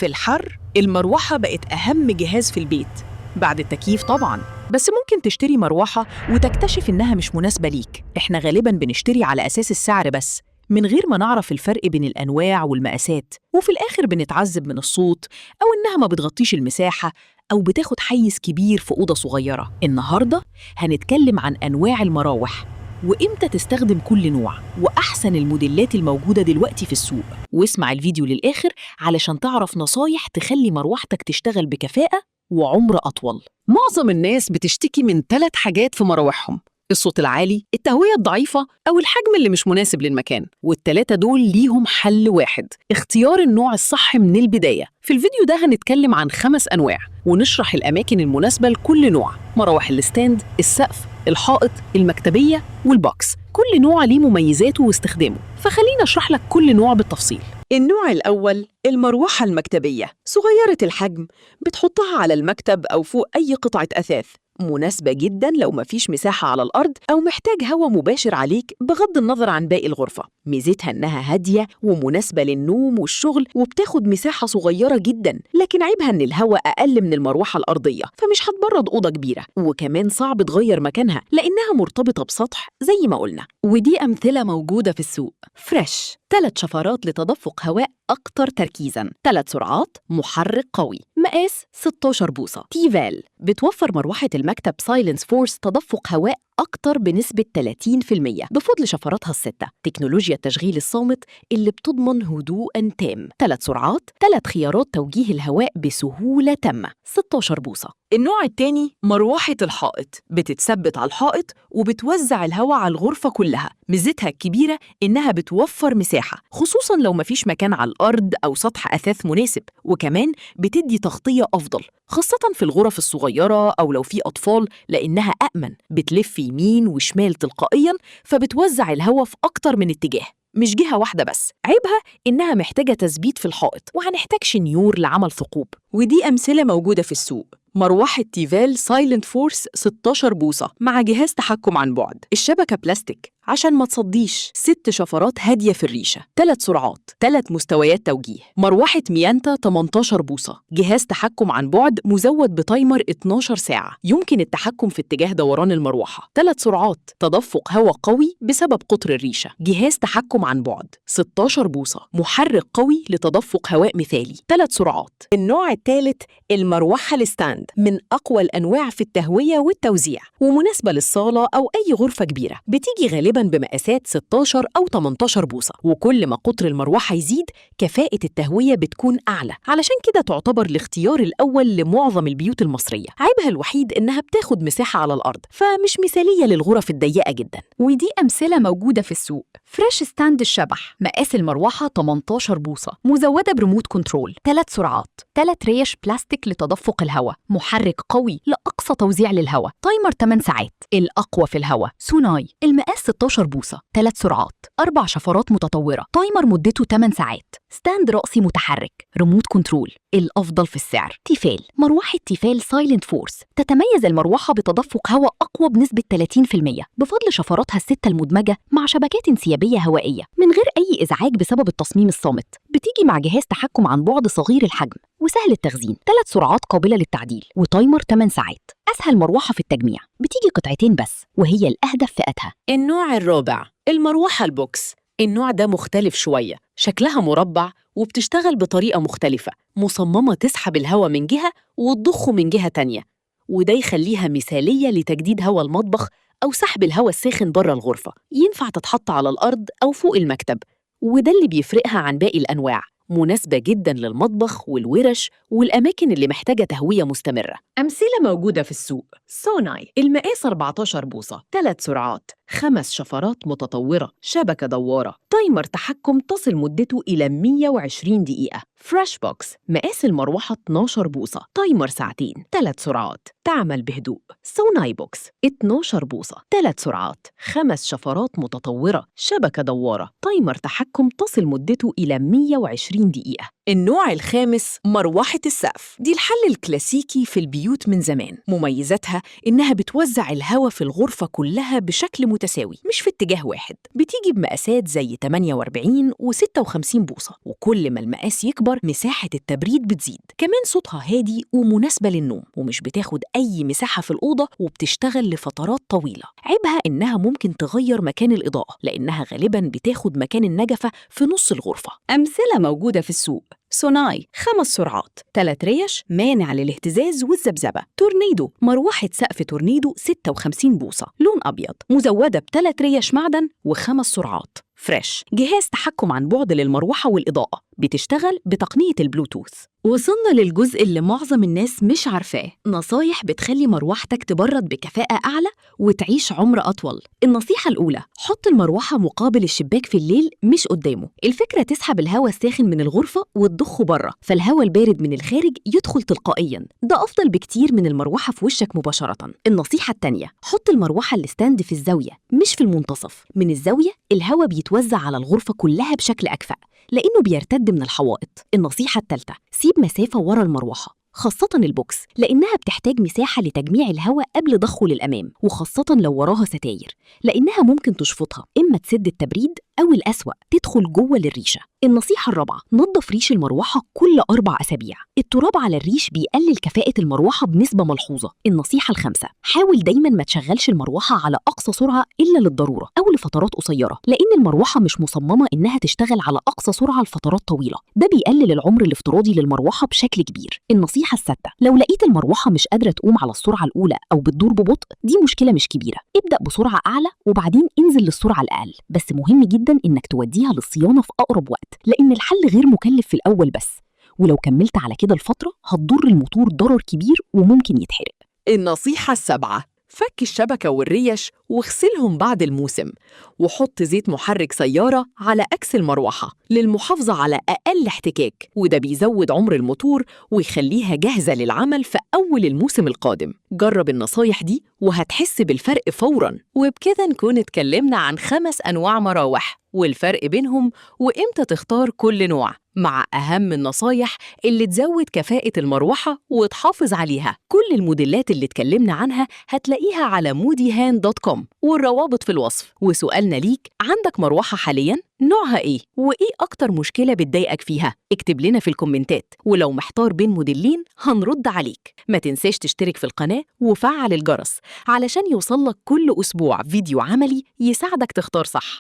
في الحر المروحة بقت أهم جهاز في البيت بعد التكييف طبعاً، بس ممكن تشتري مروحة وتكتشف إنها مش مناسبة ليك. إحنا غالباً بنشتري على أساس السعر بس من غير ما نعرف الفرق بين الأنواع والمقاسات، وفي الآخر بنتعذب من الصوت أو إنها ما بتغطيش المساحة أو بتاخد حيز كبير في أوضة صغيرة. النهاردة هنتكلم عن أنواع المراوح وإمتى تستخدم كل نوع وأحسن الموديلات الموجودة دلوقتي في السوق. واسمع الفيديو للآخر علشان تعرف نصايح تخلي مروحتك تشتغل بكفاءة وعمر أطول. معظم الناس بتشتكي من 3 حاجات في مراوحهم: الصوت العالي، التهوية الضعيفة، أو الحجم اللي مش مناسب للمكان. والتلاتة دول ليهم حل واحد: اختيار النوع الصح من البداية. في الفيديو ده هنتكلم عن 5 أنواع ونشرح الأماكن المناسبة لكل نوع: مراوح ال stand، السقف، الحائط، المكتبية، وال box. كل نوع ليه مميزاته واستخدامه، فخلينا أشرح لك كل نوع بالتفصيل. النوع الأول المروحة المكتبية، صغيرة الحجم، بتحطها على المكتب أو فوق أي قطعة أثاث، مناسبة جدا لو مفيش مساحة على الأرض أو محتاج هواء مباشر عليك بغض النظر عن باقي الغرفة. ميزتها إنها هادية ومناسبة للنوم والشغل وبتاخد مساحة صغيرة جدا، لكن عيبها إن الهواء أقل من المروحة الأرضية، فمش هتبرد أوضة كبيرة، وكمان صعب تغير مكانها لأنها مرتبطة بسطح زي ما قلنا. ودي أمثلة موجودة في السوق: فريش، 3 شفرات لتدفق هواء أكتر تركيزاً، 3 سرعات، محرك قوي، مقاس 16 بوصة. تيفال بتوفر مروحة المكتب Silence Force تدفق هواء أكتر بنسبة 30% بفضل شفراتها ال6، تكنولوجيا التشغيل الصامت اللي بتضمن هدوء تام، 3 سرعات، 3 خيارات توجيه الهواء بسهولة تامة، 16 بوصة. النوع التاني مروحة الحائط، بتتثبت على الحائط وبتوزع الهواء على الغرفة كلها. ميزتها الكبيرة إنها بتوفر مساحة، خصوصاً لو مفيش مكان على الأرض أو سطح أثاث مناسب، وكمان بتدي تغطية أفضل خاصة في الغرف الصغيرة أو لو في أطفال لأنها أأمن. بتلف يمين وشمال تلقائياً، فبتوزع الهواء في أكتر من اتجاه مش جهة واحدة بس. عيبها إنها محتاجة تثبيت في الحائط وهنحتاج شنيور لعمل ثقوب. ودي أمثلة موجودة في السوق: مروحة تيفال Silent Force 16 بوصة مع جهاز تحكم عن بعد، الشبكة بلاستيك عشان ما تصديش، 6 شفرات هادية في الريشة، 3 سرعات، 3 مستويات توجيه. مروحة ميانتا 18 بوصة، جهاز تحكم عن بعد مزود ب timer 12 ساعة، يمكن التحكم في اتجاه دوران المروحة، 3 سرعات، تدفق هواء قوي بسبب قطر الريشة، جهاز تحكم عن بعد 16 بوصة، محرك قوي لتدفق هواء مثالي، 3 سرعات. النوع الثالث المروحة ال stand، من أقوى الأنواع في التهوية والتوزيع، ومناسبة للصالة أو أي غرفة كبيرة. بتيجي غالباً بمقاسات 16 أو 18 بوصة، وكل ما قطر المروحة يزيد كفاءة التهوية بتكون أعلى، علشان كده تعتبر الاختيار الأول لمعظم البيوت المصرية. عيبها الوحيد إنها بتاخد مساحة على الأرض، فمش مثالية للغرف الضيقة جداً. ودي أمثلة موجودة في السوق: فريش stand الشبح، مقاس المروحة 18 بوصة، مزودة ب remote control، 3 سرعات، 3 ريش بلاستيك لتدفق الهواء، محرك قوي لأقصى توزيع للهواء، timer 8 ساعات، الأقوى في الهواء. سوناي، المقاس 16 بوصة، 3 سرعات، 4 شفرات متطورة، timer مدته 8 ساعات، stand رأسي متحرك، remote control، الأفضل في السعر. تيفال، مروحة تيفال Silent Force، تتميز المروحة بتدفق هواء أقوى بنسبة 30% بفضل شفراتها ال6 المدمجة مع شبكات انسيابية هوائية من غير أي إزعاج بسبب التصميم الصامت. بتيجي مع جهاز تحكم عن بعد صغير الحجم وسهل التخزين، 3 سرعات قابلة للتعديل، و timer 8 ساعات. أسهل مروحة في التجميع، بتيجي قطعتين بس، وهي الأهدى في فئتها. النوع الرابع المروحة ال box. النوع ده مختلف شوية، شكلها مربع وبتشتغل بطريقة مختلفة، مصممة تسحب الهواء من جهة وتضخه من جهة تانية، وده يخليها مثالية لتجديد هواء المطبخ أو سحب الهواء الساخن بره الغرفة. ينفع تتحط على الأرض أو فوق المكتب، وده اللي بيفرقها عن باقي الأنواع. مناسبة جدا للمطبخ والورش والأماكن اللي محتاجة تهوية مستمرة. أمثلة موجودة في السوق: سوناي، المقاس 14 بوصة، 3 سرعات، 5 شفرات متطورة، شبكة دوارة، timer تحكم تصل مدته إلى 120 دقيقة. فريش بوكس، مقاس المروحة 12 بوصة، timer ساعتين، 3 سرعات، تعمل بهدوء. سوناي box، 12 بوصة، 3 سرعات، 5 شفرات متطورة، شبكة دوارة، timer تحكم تصل مدته إلى 120 دقيقة. النوع الخامس مروحة السقف. دي الحل الكلاسيكي في البيوت من زمان. مميزاتها إنها بتوزع الهواء في الغرفة كلها بشكل متساوي، مش في اتجاه واحد. بتيجي بمقاسات زي 48 و56 بوصة، وكل ما المقاس يكبر مساحة التبريد بتزيد. كمان صوتها هادي ومناسبة للنوم، ومش بتاخد أي مساحة في الأوضة، وبتشتغل لفترات طويلة. عيبها إنها ممكن تغير مكان الإضاءة، لأنها غالباً بتاخد مكان النجفة في نص الغرفة. أمثلة موجودة في السوق: سوناي، 5 سرعات، 3 ريش، مانع للاهتزاز والذبذبة. تورنيدو، مروحة سقف تورنيدو 56 بوصة، لون أبيض، مزودة ب3 ريش معدن و5 سرعات. فريش، جهاز تحكم عن بعد للمروحة والإضاءة، بتشتغل بتقنية البلوتوث. وصلنا للجزء اللي معظم الناس مش عارفاه، نصايح بتخلي مروحتك تبرد بكفاءة أعلى وتعيش عمر أطول. النصيحة الأولى: حط المروحة مقابل الشباك في الليل مش قدامه. الفكرة تسحب الهواء الساخن من الغرفة وتضخه بره، فالهواء البارد من الخارج يدخل تلقائيا. ده أفضل بكتير من المروحة في وشك مباشرة. النصيحة التانية: حط المروحة ال stand في الزاوية مش في المنتصف. من الزاوية الهواء بيتوزع على الغرفة كلها بشكل أكفأ، لأنه بيرتد من الحوائط. النصيحة الثالثة: سيب مسافة ورا المروحة، خاصة ال box، لأنها بتحتاج مساحة لتجميع الهواء قبل ضخه للأمام، وخاصة لو وراها ستاير، لأنها ممكن تشفطها، إما تسد التبريد أو الأسوأ تدخل جوه للريشة. النصيحة الرابعة: نظف ريش المروحة كل 4 أسابيع. التراب على الريش بيقلل كفاءة المروحة بنسبة ملحوظة. النصيحة الخامسة: حاول دايما ما تشغلش المروحة على أقصى سرعة إلا للضرورة أو لفترات قصيرة، لأن المروحة مش مصممة إنها تشتغل على أقصى سرعة لفترات طويلة. ده بيقلل العمر الافتراضي للمروحة بشكل كبير. النصيحة السادسة: لو لقيت المروحة مش قادرة تقوم على السرعة الأولى أو بتدور ببطء، دي مشكلة مش كبيرة. ابدأ بسرعة أعلى وبعدين انزل للسرعة الأقل، بس مهم جدا إنك توديها للصيانة في أقرب وقت، لأن الحل غير مكلف في الأول بس، ولو كملت على كده الفترة هتضر الموتور ضرر كبير وممكن يتحرق. النصيحة السابعة: فك الشبكة والريش واغسلهم بعد الموسم، وحط زيت محرك سيارة على أكس المروحة للمحافظة على أقل احتكاك، وده بيزود عمر الموتور ويخليها جاهزة للعمل في أول الموسم القادم. جرب النصايح دي وهتحس بالفرق فوراً. وبكده نكون اتكلمنا عن 5 أنواع مراوح والفرق بينهم وإمتى تختار كل نوع، مع أهم النصايح اللي تزود كفاءة المروحة وتحافظ عليها. كل الموديلات اللي اتكلمنا عنها هتلاقيها على modyhan.com والروابط في الوصف. وسؤالنا ليك: عندك مروحة حالياً؟ نوعها إيه؟ وإيه أكتر مشكلة بتضايقك فيها؟ اكتب لنا في الكومنتات، ولو محتار بين موديلين هنرد عليك. ما تنساش تشترك في القناة وفعل الجرس علشان يوصلك كل أسبوع فيديو عملي يساعدك تختار صح.